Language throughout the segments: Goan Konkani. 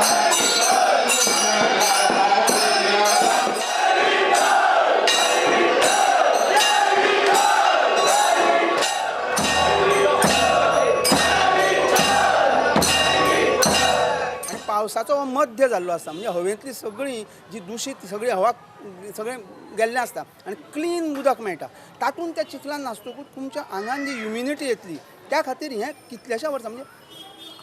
आनी पावसाचो हो मध्य जाल्लो आसता, म्हणजे हवेंतली सगळी जी दुशीत सगळी हवा सगळें गेल्लें आसता आनी क्लीन उदक मेळटा. तातूंत त्या चिखलान नाचतकूच तुमच्या आंगान जी इम्युनिटी येतली त्या खातीर हें कितल्याश्या वर्सां, म्हणजे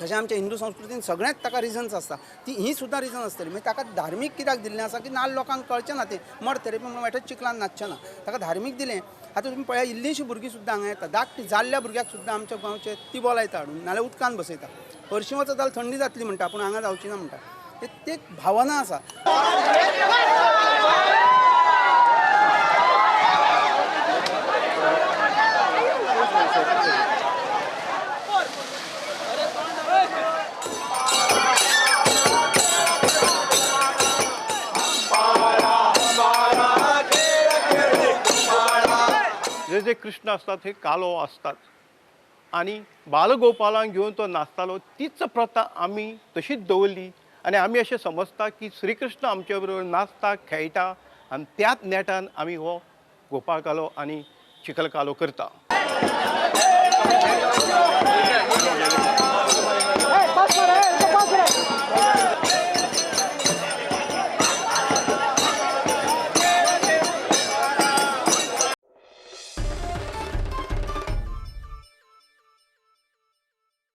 तशें आमच्या हिंदू संस्कृतीन सगळ्यांत ताका रिजन्स आसता, ती ही सुद्दां रिजन आसतली. मागीर ताका धार्मीक कित्याक दिल्लें आसा की नाल्ल लोकांक कळचें ना, तें मड थेरपी म्हणून वायटच चिखलान नाचचें ना, ताका धार्मीक दिलें. आतां तुमी पळया, इल्लीशीं भुरगीं सुद्दां हांगा येता, धाकटी जाल्ल्या भुरग्याक सुद्दां आमच्या गांवचे तिबो लायता हाडून, नाल्यार उदकान बसयता. हरशीं वचत जाल्यार थंडी जातली म्हणटा, पूण हांगा जावची ना म्हणटा. ते एक भावना आसा. जे जे कृष्ण असतात हे कालो असतात आणि बालगोपालांक घेवन तो नाचतालो, तीच प्रथा आमी तशीच दवरली. आनी आमी अशें समजता की श्रीकृष्ण आमच्या बरोबर नाचता खेळटा आनी त्याच नेटान आमी हो गोपाळ कालो आनी चिखल कालो करता.